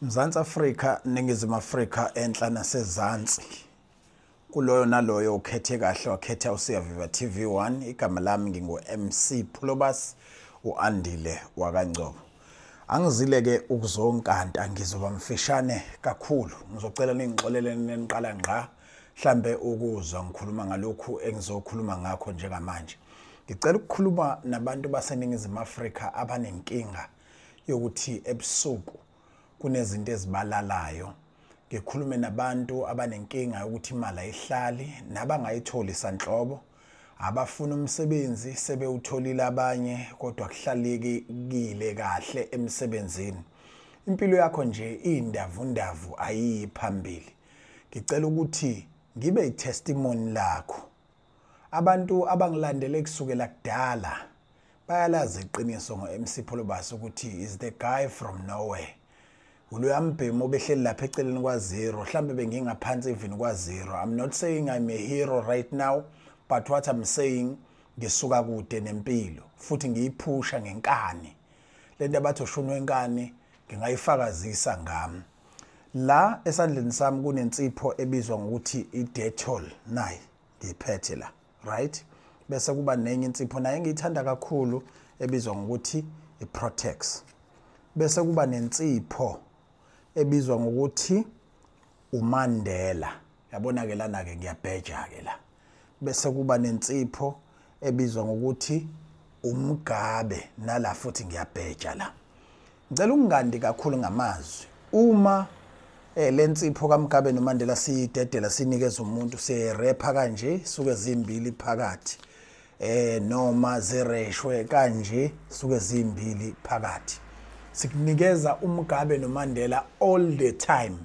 Mzansi Afrika, Ningizimu Afrika, enhla nasezansi. Kuloyo naloyo ukhethe kahle, wakhetha uSiyaviva TV1. Igama lami ngingu MC Phulobas, uAndile wakaNgcobo. Angizile ke ukuzonkanta, ngizoba mfishane kakhulu. Ngizocela ningixolele neniqala ngqa mhlambe ukuzwa ngikhuluma ngalokhu engizokhuluma ngakho njengamanje. Ngicela ukukhuluma nabantu baseNingizimu Afrika abanenkinga yokuthi ebusuku kunezinto ezibalalayo. Ngikhulume nabantu abanenkinga yokuthi imali ayihlali, nabangayitholi sanhlobo, abafuna umsebenzi sebewutholile abanye kodwa kuhlalekile kahle emsebenzini. Impilo yakho nje indavundavu, ayiyi phambili. Ngicela ukuthi ngibe i-testimony lakho. Abantu abangilandele kusukela kudala bayalazi iqiniso ngo-MC Pholobas ukuthi is the guy from nowhere. Uloya mbhemu obehleli lapha eceleni kwa-zero, mhlambe bengingaphansi even kwa-zero. I'm not saying I'm a hero right now, but what I'm saying, ngisuka kude nempilo futhi ngiyiphusha ngenkani. Lento abathi ushuni wenkani ngingayifakazisa ngami. La esandleni sami kunensipho ebizwa ngokuthi i-Dettol, nayi ngiyiphethe la, right? Bese kuba nenye insipho nayo engiyithanda kakhulu ebizwa ngokuthi i-Protex. Bese kuba nensipho ebizwa ngokuthi uMandela. Yabona ke lana ke ngiyabheja ke la. Bese kuba nensipho ebizwa ngokuthi uMugabe, nala futhi ngiyabheja la. Ngicela ukungandi kakhulu ngamazwi. Uma lensipho kaMugabe noMandela siyidedela sinikeza umuntu, siyerepha kanje, suke zimbili phakathi. Noma zireshwe kanje, suke zimbili phakathi. Sikunikeza uMugabe noMandela all the time.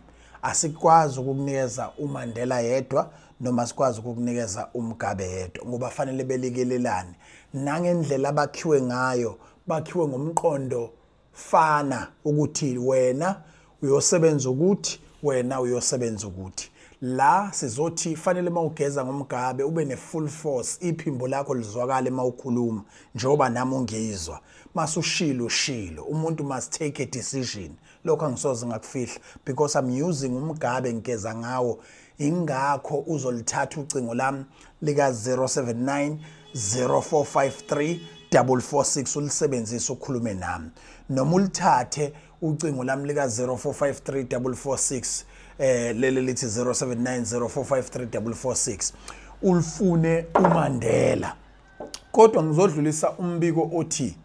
Asikwazi ukukunikeza uMandela yedwa noma sikwazi ukukunikeza uMugabe yedwa, ngoba fanele belekelelane. Nangendlela abakhiwe ngayo, bakhiwe ngomqondo fana ukuthi wena uyosebenza ukuthi, wena uyosebenza ukuthi. La sizothi fanele mawugeza ngoMugabe ube ne full force, iphimbo lakho lizwakale mawukhuluma njengoba nami ungizwa. Masushilo ushilo, umuntu must take a decision. Lokho angisoze ngakufihla because I'm using uMugabe, ngigeza ngawo. Ingakho uzolithatha ucingo lami lika 079 0453 446 ulisebenzise ukhulume nami, noma ulithathe ucingo lami lika 0453 446, leli lithi 0790453446, ulifune uMandela. Kodwa ngizodlulisa umbiko othi,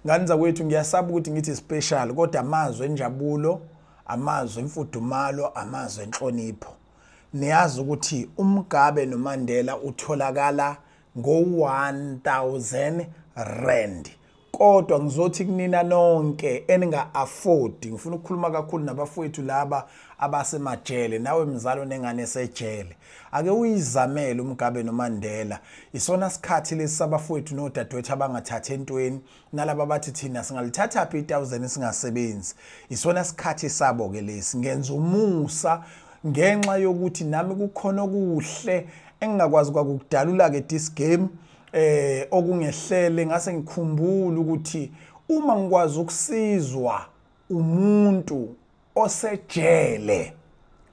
ngani zakwethu, ngiyasaba ukuthi ngithi special, kodwa amazwi enjabulo, amazwi emfudumalo, amazwi enhlonipho. Niyazi ukuthi uMugabe noMandela utholakala ngo-1000 rand. Kodwa ngizothi kunina nonke eninga afford, ngifuna ukukhuluma kakhulu nabafowethu laba abasemajele, nawe mzalo nengane esejele, ake uyizamele uMugabe noMandela. Isona sikhathi lesi sabafowethu nodadewethu abangathatha entweni, nalaba bathi thina singalithatha phi i1000 singasebenzi. Isona sikhathi sabo ke lesi. Ngenza umusa ngenxa yokuthi nami kukhona okuhle engingakwazi kwakudalula ke this game okungehlele, ngase ngikhumbula ukuthi uma ngikwazi ukusizwa umuntu osejele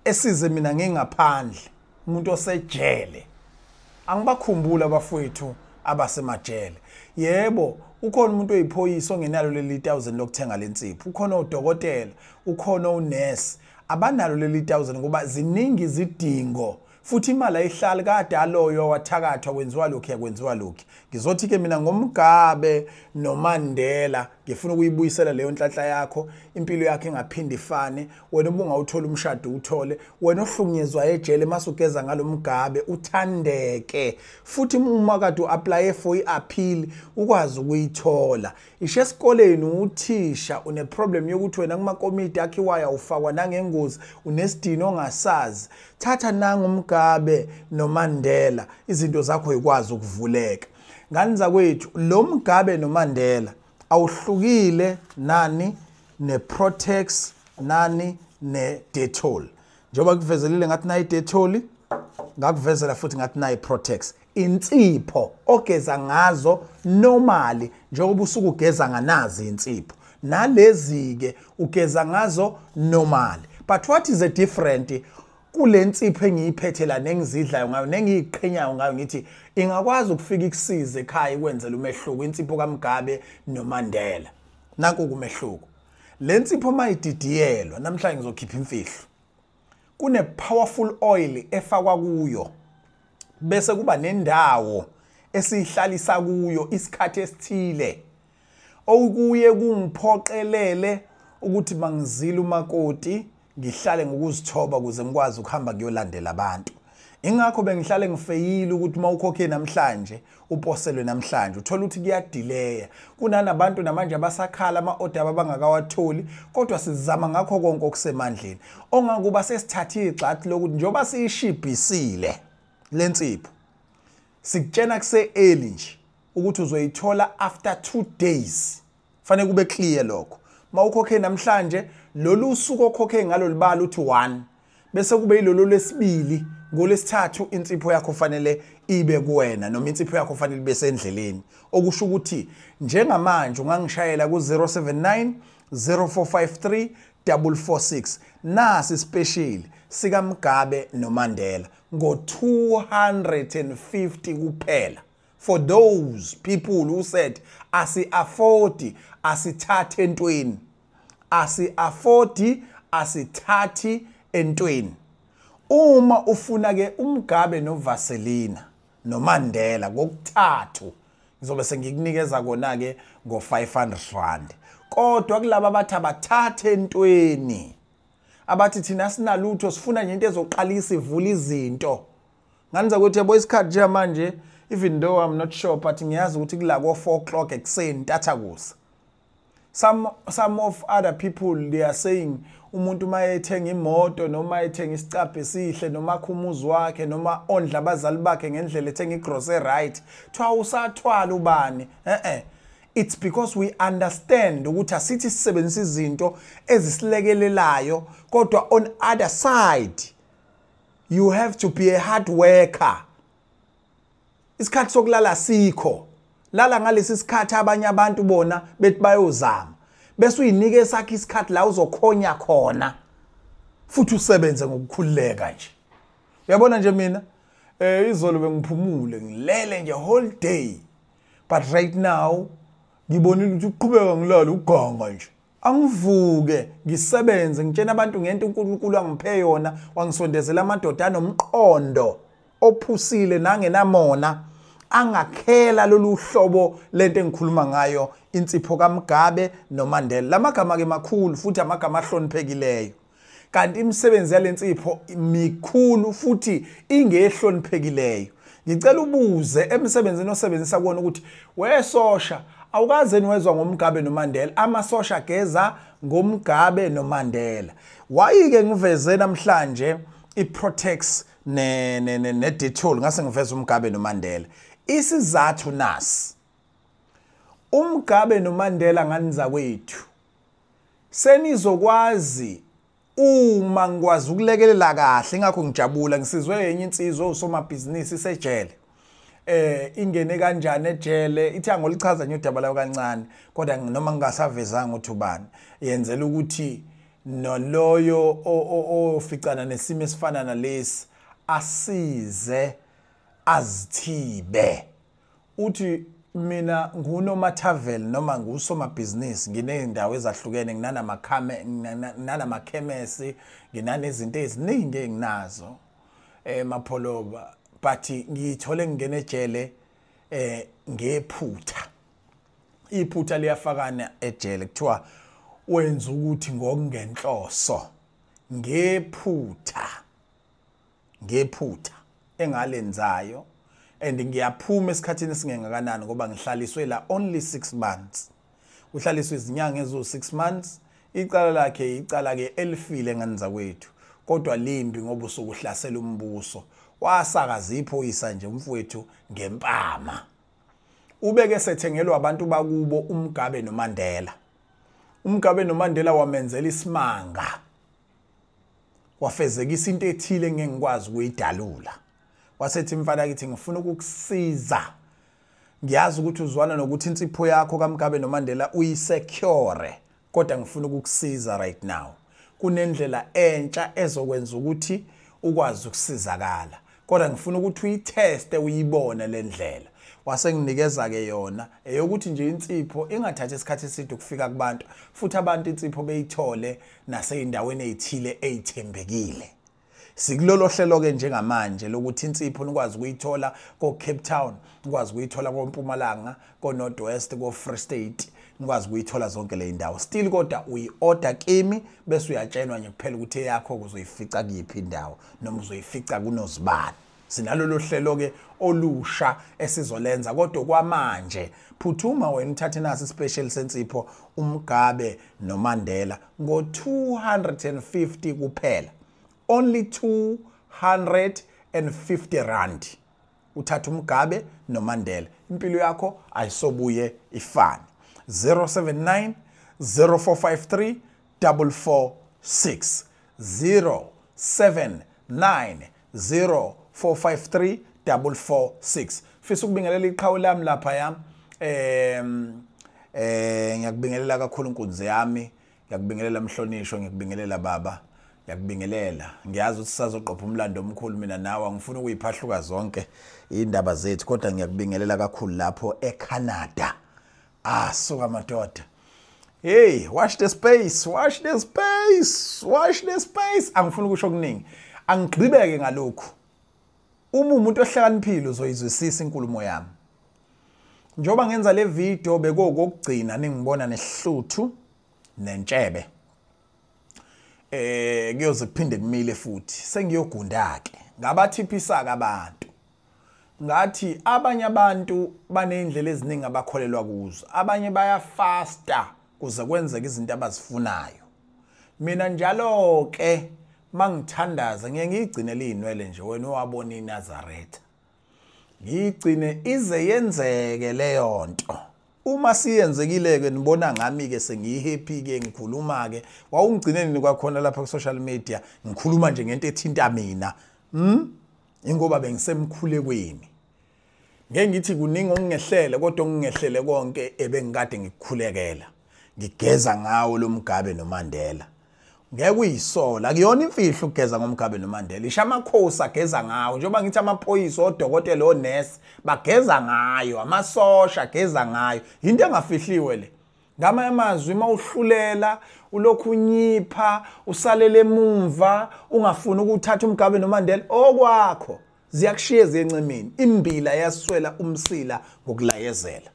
esize mina ngingaphandle, umuntu osejele, angibakhumbula abafowethu abasemajele. Yebo, ukhona umuntu oyiphoyisa ongenalo leli 1000 lokuthenga lensipho, ukhona udokotela, ukhona unesi, abanalo leli 1000 ngoba ziningi izidingo futhi imali ayihlali. Kade aloyo wathakathwa, kwenziwa lokhu, yakwenziwa lokhu. Ngizothi ke mina ngoMugabe noMandela ngifuna ukuyibuyisela leyo nhlanhla yakho, impilo yakho ingaphindi ifane. Wena ubungawuthola umshado uthole, wena ohlukunyezwa ejele masugeza ngaloMugabe uthandeke, futhi uma kade uapply for iappeal ukwazi ukuyithola. Ishe esikoleni uthisha une problem yokuthi wena kumakomiti akhiwayo awufakwa nangengozi, unesidino ongasazi, thatha nanga uMugabe noMandela, izinto zakho ikwazi ukuvuleka. Ngani zakwethu, lo Mugabe noMandela awuhlukile nani neProtex nani neDettol. Njengoba kuvezelile ngathi nayi Dettol, ngakuvezela futhi ngathi nayi Protex. Insipho ogeza ngazo normally njengoba usuke ugeza nganazi insipho. Nalezi ke ugeza ngazo normal. But what is the different kule nsipho engiyiphethe la nengizidlayo ngayo nengiyiqhenyayo ngayo, ngithi ingakwazi ukufika ikusize ekhaya ikwenzele umehluko, insipho kaMgabe noMandela. Nanku kumehluko. Le nsipho mayididiyelwa, namhlanje ngizokhipha imfihlo. Kune powerful oil efakwa kuyo, bese kuba nendawo esihlalisa kuyo isikhathi esithile, okuye kungiphoqelele ukuthi mangizile umakoti ngihlale ngokuzithoba ukuze ngikwazi ukuhamba ngiyolandela abantu. Ingakho bengihlale ngifeyile ukuthi mawukhokhe namhlanje uposelwe namhlanje, uthola ukuthi kuyadileya. Kunanabantu namanje abasakhala ama-order abangakawatholi, kodwa sizama ngakho konke okusemandleni. Ongakuba sesithathe igxathi lokuthi njengoba siyishibhisile lensipho, sikutshena kuse early nje ukuthi uzoyithola after 2 days. Fanele kube clear lokho. Mawukhokhe namhlanje, lolu suku okhokhe ngalo libala uthi 1, bese kube yilolo lesibili, ngolesithathu insipho yakho fanele ibe kuwena, noma insipho yakho fanele ibe sendleleni. Okusho ukuthi njengamanje ungangishayela ku 079 0453 446. Nasi special sikaMgabe noMandela ngo 250 kuphela. For those people who said asi afford, asithathe entweni, asi afford, asithathi entweni. Uma ufuna ke uMgabe noVaselina noMandela ngokuthathu, ngizobe sengikunikeza kona ke ngo 500 rand. Kodwa kulaba abathi abathathe entweni, abathi thina sinalutho, sifuna nje into ezoqalisa ivula izinto. Nganiza ukuthi yabo isikhathi nje manje, even though I'm not sure, but ngiyazi ukuthi kula ko 4 o'clock ekuseni tathakusa. Some of other people, they are saying umuntu mayethenga imoto noma ethenga isicabha esihle noma akhumuzi wakhe noma ondla abazali bakhe ngendlela ethenga igrocery, right, thiwa usathwala ubani. It's because we understand ukuthi asithi sisebenzisa izinto ezisilekelelayo, kodwa on other side you have to be a hard worker. Isikhathi sokulala sikho, lala ngalesi sikhathi abanye abantu bona bethi bayozama, bese uyinike esakhe isikhathi la uzokhonya khona futhi usebenze ngokukhululeka nje. Uyabona nje mina izolo bengiphumule ngilele nje whole day, but right now ngibonile ukuthi uqhubeka ngilala uganga nje, angivuke ngisebenze ngitshena abantu ngento uNkulunkulu angiphe yona, wangisondezela amadoda anomqondo ophusile nangenamona, angakhela lolu hlobo lento engikhuluma ngayo, insipho kaMgabe noMandela. Lamagama ke makhulu futhi amagama ahloniphekileyo, kanti imisebenzi yalensipho mikhulu futhi ingehloniphekileyo. Ngicela ubuze emsebenzini osebenzisa kuona ukuthi wesosha awukaze niwezwa ngoMgabe noMandela, amasosha ageza ngoMgabe noMandela. Why-ke ngiveze namhlanje iProtex ne Dettol, ngase ngiveze uMgabe noMandela? Isizathu nasi, uMgabe noMandela nganiza kwethu senizokwazi uma ngikwazi ukulekelela kahle. Ingakho ngijabula ngisizwe yenye insizwa usomabhizinisi sejele, ingene kanjani ejele, ithi angolichaza nje udaba layo kancane, kodwa noma ngingasavezanga ukuthi ubani, yenzela ukuthi noloyo oficana nesimo esifana nalesi asize azithibe. Uthi mina ngunomathavel noma ngusomabhizinisi, nginey'ndawo ezahlukene, nginanamakhemesi, nginanezinto eziningi enginazo emapholoba, but ngiyithole ngingena ejele ngephutha. Iphutha liyafakana ejele, kuthiwa wenza ukuthi ngokungenhloso, ngephutha, ngephutha engalenzayo. And ngiyaphuma esikhathini esingengakanani ngoba ngihlaliswe la only 6 months. Uhlaliswe izinyanga eziwu 6 months. Icala lakhe icala ke elifile nganiza kwethu, kodwa limbi ngoba usuke uhlasela umbuso. Wasakaza iphoyisa nje umfowethu ngempama. Ubeke sethengelwa abantu bakubo uMgabe noMandela. UMgabe noMandela wamenzela isimanga, wafezekisa into ethile engeke ngikwazi ukuyidalula. Wasethi mfana kithi ngifuna ukukusiza, ngiyazi ukuthi uzwana nokuthi insipho yakho kaMgabe noMandela uyisecure. Kodwa ngifuna ukukusiza right now. Kunendlela entsha ezokwenza ukuthi ukwazi ukusizakala. Kodwa ngifuna ukuthi uyitheste uyibone le ndlela. Wasenginikeza ke yona eyokuthi nje insipho ingathathi isikhathi eside ukufika kubantu, futhi abantu insipho beyithole naseyindaweni ezithile ezithembekile. Sikulolo hlelo ke njengamanje lokuthi insipho nikwazi ukuyithola ko Cape Town, nikwazi ukuyithola ko Mpumalanga, ko North West, ko Free State, nikwazi ukuyithola zonke le ndawo. Still kodwa uyi-order kimi bese uyatshelwa nje kuphela ukuthi eyakho uzoyifica kuyiphi indawo noma uzoyifica kunozibani. Sinalolo hlelo ke olusha esizolenza, kodwa kwamanje phuthuma wena uthathe nasi special sensipho uMugabe noMandela ngo 250 kuphela. Only 250 rand. Uthatha uMugabe noMandela, impilo yakho ayisobuye ifane. 079 0453 446, 079 0453 446. Fisa ukubingelela iqhawe lami lapha yami. Ngiyakubingelela kakhulu nkunzi yami, ngiyakubingelela mhlonishwa, ngiyakubingelela baba, ngiyakubingelela. Ngiyazi ukuthi sisazoqopha umlando omkhulu mina nawe, angifuni ukuyiphahluka zonke indaba zethu, kodwa ngiyakubingelela kakhulu lapho eCanada. Ah, suka madoda. Hey, watch the space, watch the space, watch the space. Angifuni ukusho okuningi. Angigqibeke ngalokhu. Uma umuntu ohlakaniphile uzoyizwisisa inkulumo yami. Njengoba ngenza le video bekokugcina ningibona nehluthu nentshebe. Kuyoze kuphinde kumile futhi. Sengiyogunda ke. Ngabathiphisa ke abantu. Ngathi abanye abantu banezindlela eziningi abakholelwa kuzo. Abanye bayafasta kuze kwenzeke izinto abazifunayo. Mina njalo ke mangithandaza ngiye ngiyigcinele izinwele nje, wena owabona iNazaretha. Ngiyigcine ize yenzeke leyo nto. Uma siyenzekile ke nibona ngami ke sengiyihappy ke ngikhuluma ke. Wawungigcine nini kwakhona lapha ku social media ngikhuluma nje ngento ethinta mina. Ingoba bengisemkhulekweni. Ngeke ngithi kuningi okungehlele, kodwa okungehlele konke ebengikade ngikukhulekela. Ngigeza ngawo lo Mugabe noMandela. Ngeke uyisola, akuyona imfihlo ukugeza ngoMugabe noMandela. Isha amakhosi ageza ngawo, njengoba ngithi amaphoyisa, odokotela, onesi bageza ngayo, amasosha ageza ngayo. Into engafihliwe le. Ngamanye amazwi mawuhlulela ulokhu unyipha, usalele emumva, ungafuni ukuthatha uMugabe noMandela, okwakho ziyakushiya ezincemeni. Imbila yaswela umsila ngokulayezela.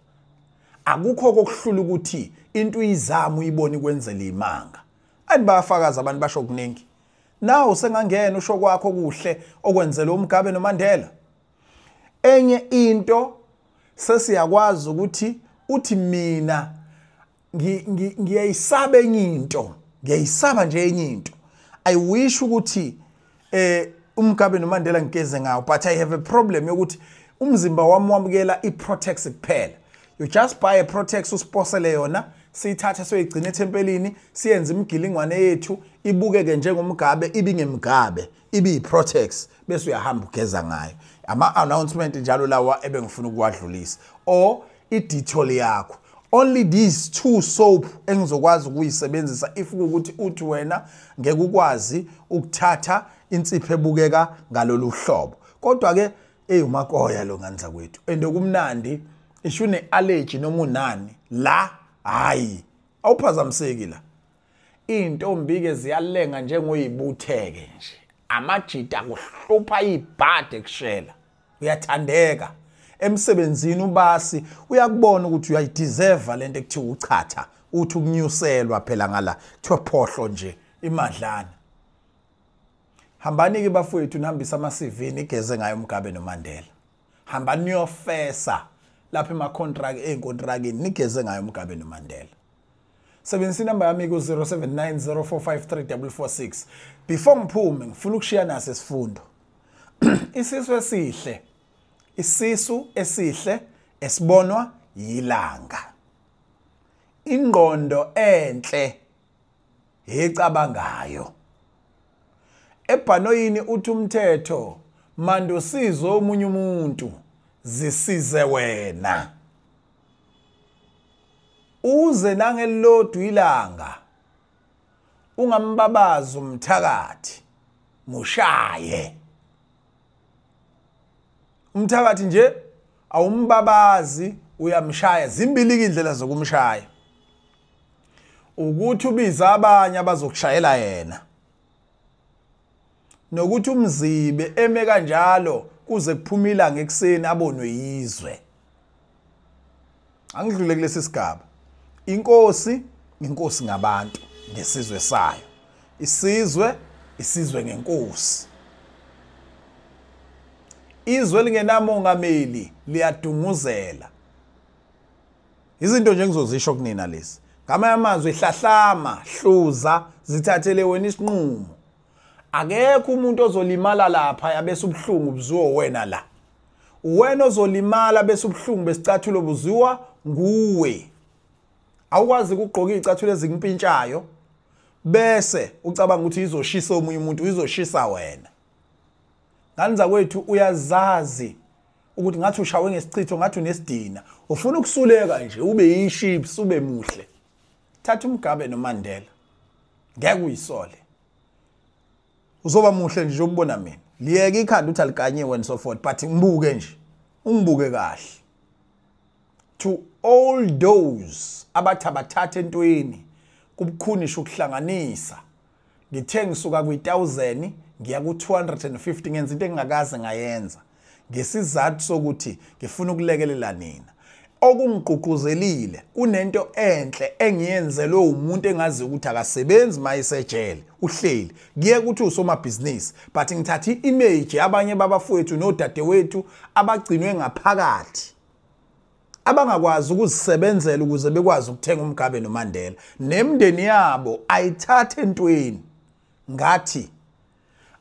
Akukho kokuhlula ukuthi into uyizama uyibone kwenzela imanga. Anti bayafakaza abantu basho kuningi. Nawu sengangena usho kwakho kuhle okwenzela uMugabe noMandela. Enye into sesiyakwazi ukuthi uthi mina ngiyayisaba enye into, ngiyayisaba nje enye into. I wish ukuthi uMugabe noMandela ngigeze ngawo, but I have a problem yokuthi umzimba wami wamukela iProtex kuphela. You just buy a Protex usiposele yona, siyithathe soyigcina ethempelini, siyenze imigilingwane yethu ibukeke njengoMugabe, ibingemgabe, ibiyiProtex, bese uyahamba ugeza ngayo. Ama announcement njalo lawa ebengifuna ukuwadlulisa, or i-detail yakho. Only these two soap engizokwazi ukuyisebenzisa if ukuthi uthi wena ngeke ukwazi ukuthatha insipho ebukeka ngalolu hlobo. Kodwa ke umakoya lo nganza kwethu, and okumnandi isho une allergy noma unani la, hayi awuphazamiseki la. Intombi ke ziyalenga njengoyibutheke nje, amajita kuhlupha ibhade kushela, uyathandeka emsebenzini. Ubasi uyakubona ukuthi uyayideserve lento ekuthiwa uchatha, uthi ukunyuselwa phela ngala kuthiwa phohlo nje imadlana. Hambani ke bafowethu nihambise ama CV nigeze ngayo uMugabe noMandela. Hambani niyofesa lapha ema contract enkontrakini nigeze ngayo uMugabe noMandela. Sebenzisa inamba yami ku 0790453446. Before ngiphume ngifuna ukushiya naso isifundo. Isisu esihle, isisu esihle esibonwa yilanga. Ingqondo enhle ecabangayo. Ebhanoyini uthi umthetho mandosizo omunye umuntu zisize wena. Uze nangelilodwa ilanga ungambabazi umthakathi, mushaye. Umthakathi nje awumbabazi, uyamshaya. Zimbili indlela zokumshaya. Ukuthi ubiza abanye abazokushayela yena, nokuthi umzibe eme kanjalo kuze kuphume ilanga ekuseni abonwe yizwe. Angidlule kulesi sigaba. Inkosi, inkosi ngabantu ngesizwe sayo. Isizwe, isizwe ngenkosi. Izwe lingenamongameli liyadunguzela. Izinto nje engizozisho kunina lezi. Ngamanye amazwi, hlahlama, hluza, zithathele wena isinqumo. Akekho umuntu ozolimala lapha yabese ubuhlungu buziwa wena la. Wena ozolimala bese ubuhlungu besicathulo buziwa nguwe. Awukwazi ukugqoka izicathulo ezimpintshayo bese ucabanga ukuthi izoshisa omunye umuntu, izoshisa wena. Ngani zakwethu, uyazazi ukuthi ngathi ushawe ngesichitho, ngathi unesidina, ufuna ukusuleka nje ube yiships, ube muhle. Thatha uMugabe noMandela, ngeke uyisole, uzoba muhle nje ukubona mina. Liyeke ikhanda uthi alikanyiwe and so forth, but ngibuke nje, ungibuke kahle. To all those abathi abathatha entweni kubukhunisha ukuhlanganisa, ngithe ngisuka kwi-1000 ngiya ku-250, ngenza into engingakaze ngayenza ngesizathu sokuthi ngifuna ukulekelela nina. Okungigqugquzelile kunento enhle engiyenzelwe umuntu engazi ukuthi akasebenzi mayesejele, uhleli kuye ukuthi usomabhizinisi, but ngithatha i-image abanye babafowethu nodadewethu abagcinwe ngaphakathi abangakwazi ukuzisebenzela ukuze bekwazi ukuthenga uMugabe noMandela, nemindeni yabo ayithathe entweni. Ngathi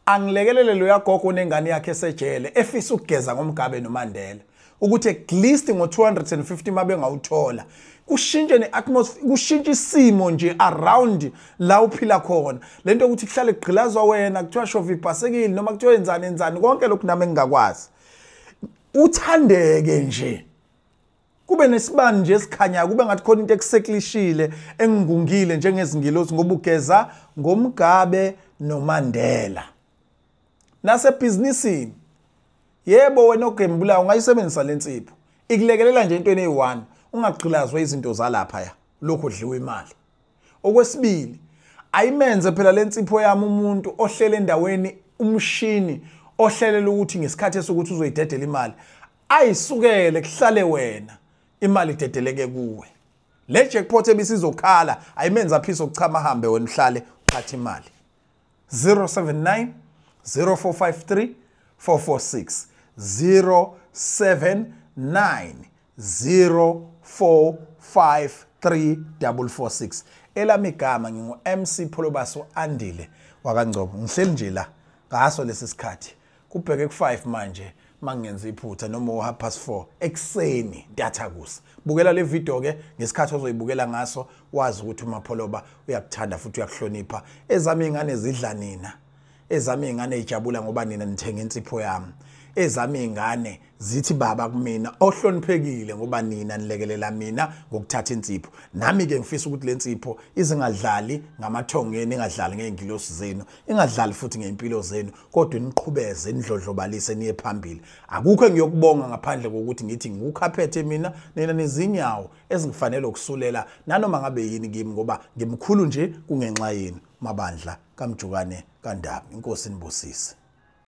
angilekelele lo yagogo nengane yakhe esejele efisa ukugeza ngoMugabe noMandela, ukuthi at least ngo-250 mabengawuthola kushintshe ne-atmosphere, kushintshe isimo nje around la uphila khona. Lento ukuthi kuhlale kugqilazwa wena, kuthiwa shova ibhasekile noma kuthiwa enzani enzani, konke lokhu nami engingakwazi. Uthandeke nje, kube nesibani nje esikhanyayo, kube ngathi khona into ekuseklishile engungile njengezingilosi, ngoba ugeza ngoMugabe noMandela. Nasebhizinisini, yebo wena ogembulayo ungayisebenzisa lensipho, ikulekelela nje entweni eyi-1, ungagqilazwa izinto zalapha ya lokhu udliwa imali. Okwesibili, ayimenze phela lensipho yami umuntu ohlele endaweni, umshini ohlelela ukuthi ngesikhathi esokuthi uzoyidedela imali ayisukele, kuhlale wena imali idedeleke kuwe. Le jackpot ebisizokhala ayimenza aphise ukuchama, hambe wena uhlale uthathe imali. 079 0453 446, 079 0453 446. Elami igama ngingu MC Pholobaso Andile wakaNgcobo. Ngihleli nje la ngaso lesi sikhathi, kubheke ku5 manje mangenza iphutha noma u4:30 ekseni ntathakusa. Bukela le video ke ngesikhathi ozoyibukela ngaso, wazi ukuthi uMapholoba uyakuthanda futhi uyakuhlonipha. Ezami ingane zidla nina, ezami ingane ijabula ngoba nina nithenga insipho yami. Ezami ingane zithi baba kumina ohloniphekile ngoba nina nilekelela mina ngokuthatha insipho. Nami ke ngifisa ukuthi le nsipho izingadlali ngamathongeni, ingadlali ngeengilosi zenu, ingadlali futhi ngeimpilo zenu, kodwa niqhubeze nidlodlobalise niye phambili. Akukho engiyokubonga ngaphandle kokuthi ngithi ngikukhaphethe mina, nina nezinyawo ezingifanele ukusulela nanoma ngabe yini kimi, ngoba ngimkhulu nje kungenxa yenu. Mabandla kaMjukane kaNdaba, inkosi nibusise.